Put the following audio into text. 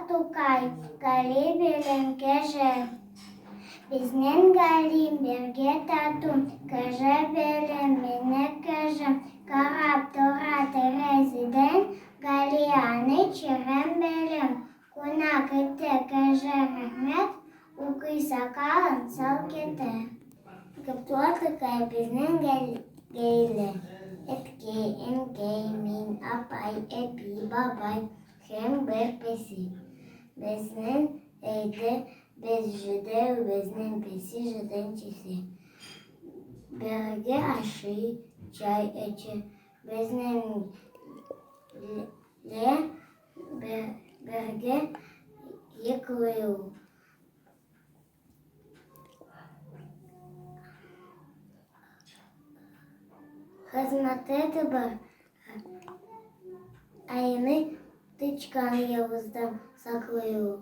Тукай, Гали белән Кәҗә. Безнең Гали бергә тату, Кәҗә белән менә кәҗә. Карап тора тәрәзәдән, Гали аны черем белән. Кунак итте кәҗә рәхмәт, Укый сакалын сал китә. Габдулла Тукай, безнең гаилә. Әткәй, әнкәй, мин, апай, әби, бабай һәм бер песи. Безнең өйдә без җидәү, безнең песи җиденчесе. Бергә ашый, чәй эчә. Безнең лә бергә йоклый ул. Хезмәте дә бар. Айны тычкан явыздан саклый ул.